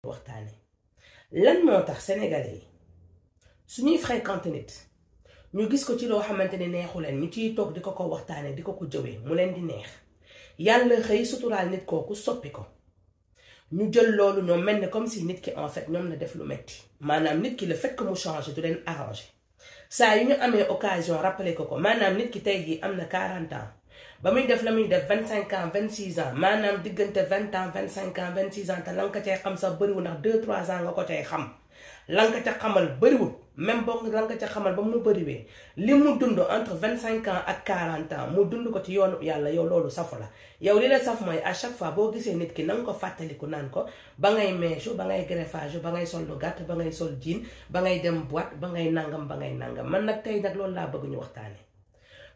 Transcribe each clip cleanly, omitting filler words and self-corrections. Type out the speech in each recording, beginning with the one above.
waxtaane lan moo tax sénégalais yi suñuy fréquenté nit ñu gis ko ci loo xamante ne neexu leen ñu ciy toog di ko waxtaane di ko jëwee mu leen di neex yàlla xëy suturaal nit kooku soppi ko ñu jël loolu ñoom mel ne comme si nit ki en fait ñoom la def lu metti maanaam nit ki le fait que mu changé du leen arrangé saa yu ñu amee occasion rappelé ko maanaam nit ki tey jii am na 40 ans ba muy def la muy def 25 ans 26 ans maanaam diggante 20 ans 25 ans 26 ans te la nga ko cay xam sax bëriwul ndax 2-3 ans nga ko cay xam la nga ca xamal bëriwul même boo la nga ca xamal ba mu bëriwee li mu dund entre 25 ans ak 40 ans mu dund ko ci yoonu yàlla yow loolu safu la yow li la saf mooy à chaque fois boo gisee nit ki na nga ko fàttaliku naan ko ba ngay meesu ba ngay greffage ba ngay sol lu gàtt ba ngay sol jean ba ngay dem boîte ba ngay nangam man nag tey nag loolu laa bëgg ñu waxtaane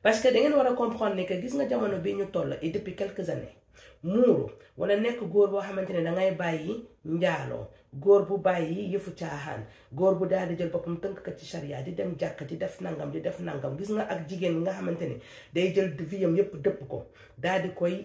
parce que da ngeen war a comprendre ne que gis nga jamono bi ñu toll et depuis quelques années muuru wala nekk góor boo xamante ne dangay bàyyi njaaloo góor bu bàyyi yëfu caaxaan góor bu daal di jël boppam tënk ko ci charia di dem jàkk di def nangam gis nga ak jigéen nga xamante ne day jël viyam yëpp dëpp ko daal di koy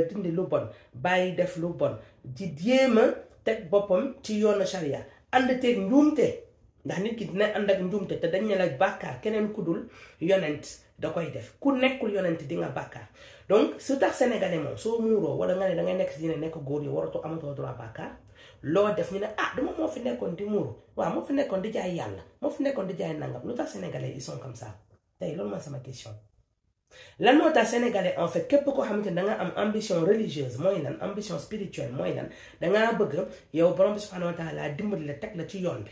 dindi lu bon bàyyi def lu bon di jéem a teg boppam ci yoonu charia ànd teeg njuumte ndax nit ki dina ànd ak njuumte te dañ ne la bàkkaar keneen ku dul yonent da koy def ku nekkul yonent di nga bàkkaar donc su tax sénégalais moom soo muuroo wala nga ne dangay nekk si dina nekk góor yi waratoo amatoo droit bàkkaar loo def ñu ne dama moo fi nekkoon di muuru waaw moo fi nekkoon di jaay yàlla moo fi nekkoon di jaay nangam lu tax sénégalais ils sont comme ça tey loolu mooy sama question lan moo tax sénégalais en fait képp koo xamante ne danga am ambition religieuse mooy lan ambition spirituelle mooy lan dangaa bëgg yow borom bi subhanahu wa taala dimbali la teg la ci yoon bi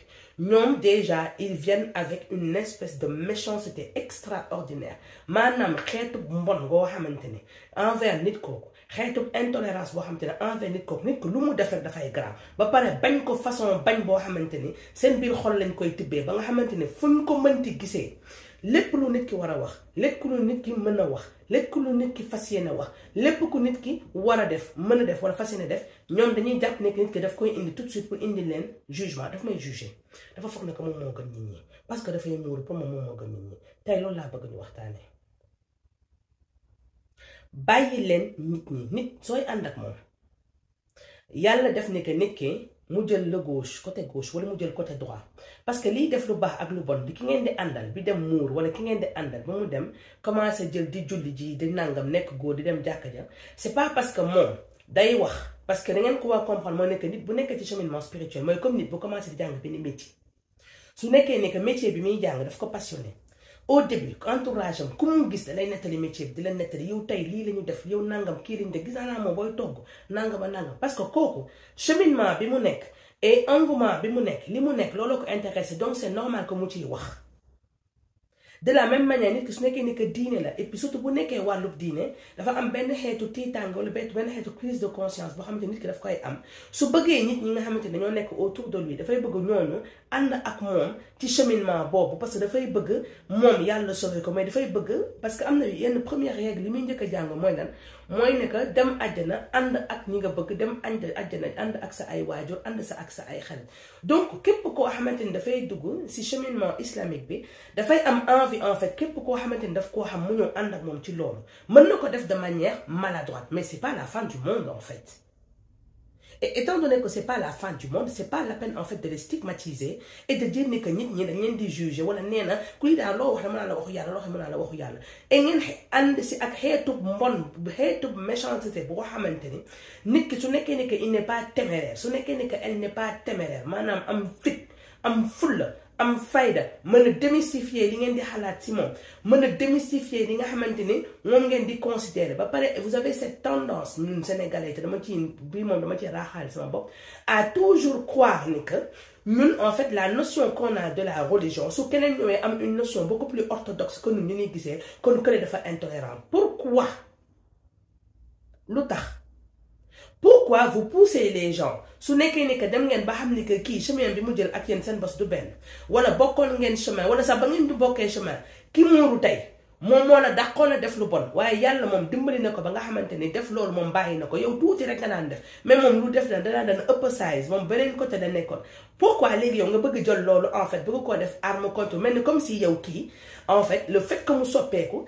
ñoom déjà ils viennent avec une espèce de méchanceté extraordinaire maanaam xeetu mbon boo xamante ne envers nit kooku xeetu intolérance boo xamante ne envers nit kooku nit ko lu mu def rek dafay grave ba pare bañ ko façon bañ boo xamante ni seen biir xol lañ koy tibbee ba nga xamante ne fuñ ko mënti gisee lépp lu nit ki war a wax lépp lu nit ki mën a wax lépp lu nit ki fas yéene wax lépp ku nit ki war a def mën a def wala fas yéene def ñoom dañuy jàpp ne nit ki daf koy indi tout de suite pour indi leen jugement daf may juger dafa foog ne que moom moo gën nit ñi parce que dafay muuru pour moom moo gën nit ñi tey loolu laa bëgg ñu waxtaanee bàyyi leen nit sooy ànd ak moom yàlla def ne que nit ki mu jël le gauche côté gauche wala mu jël côté droit parce que liy def lu baax ak lu bon di ki ngeen di àndal bi dem muur wala ki ngeen di àndal ba mu dem commencé jël di julli ji di nangam nekk góor di dem jàkka ja c'est pas parce que moom day wax parce que da ngeen ko war comprendre mooy nekk nit bu nekk ci cheminement spirituel mooy comme nit bu commencé di jàng benn métier su nekkee ne que métier bi muy jàng daf ko passionné au début entourage am ku mu gis da lay nettali métier bi di la nettali yow tey lii la ñu def yow nangam kii lañu def gis naa moom booy togg nangam parce que kooku cheminement bi mu nekk et engouement bi mu nekk li mu nekk looloo ko intéressé donc c'est normal que mu ciy wax de la même manière nit ki su nekkee ni que diine la et puis surtout bu nekkee wàllub diine dafa am benn xeetu tiitaange wala benn xeetu prise de conscience boo xamante nit ki daf koy am su bëggee nit ñi nga xamante ne dañoo nekk autour de lui dafay bëgg ñooñu ànd ak moom ci cheminement boobu parce que dafay bëgg moom yàlla sauvé ko mais dafay bëgg parce que am na yenn première règle li muy njëkk a jàng mooy lan mooy ne que dem àjjana ànd ak ñi nga bëgg dem àjjana ànd ak sa ay waajur ànd sa ak sa ay xarit donc képp koo xamante ni dafay dugg si cheminement islamique bi dafay am envie en fait képp koo xamante ni daf koo xam mu ñëw ànd ak moom ci loolu mën na ko def de manière maladroite mais c'est pas la fin du monde en fait et étant donné que c'est pas la fin du monde c'est pas la peine en fait de les stigmatiser et de dire ni que nit ñi dañ leen di juger wala nee na kuy daal loo wax dama naa la waxu yàlla loo xam naa la waxu yàlla et ngeen ànd si ak xeetub mbon xeetub méchanceté boo xamante ni nit ki su nekkee ni que il n'est pas téméraire su nekkee ni que elle n'est pas téméraire maanaam am fit am fulla am fayda mën a démystifier li ngeen di xalaat ci moom mën a démystifier li nga xamante ni moom ngeen di considérer ba pare vous avez cette tendance ñun sénégalais te dama ci bii moom dama ci raaxaale sama bopp à toujours croire ni que ñun en fait la notion qu'on a de la religion su keneen ñëwee am une notion beaucoup plus orthodoxe que ñun ñu ñuy gisee kon kële dafa intolérant pourquoi lu tax pourquoi vous poussez les gens su nekkee ni que dem ngeen ba xam ni que kii chemin bi mu jël ak yéen seen bos du benn wala bokkoon ngeen chemin wala sax ba ngeen di bokkee chemin ki muuru tey moom moo la dàqoon a def lu bon waaye yàlla moom dimbali na ko ba nga xamante ni def loolu moom bàyyi na ko yow tuuti rek nga daan def mais moom lu def na danaa dana ëpp size moom beneen côté la nekkoon pourquoi léegi yow nga bëgg jël loolu en fait bëgg koo def arme contre mel ni comme si yow kii en fait le fait que mu soppeeku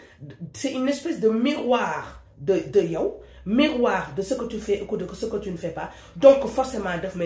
c'est une espèce de miroir de yow miroir de ce que tu fais ou de ce que tu ne fais pas donc forcément daf may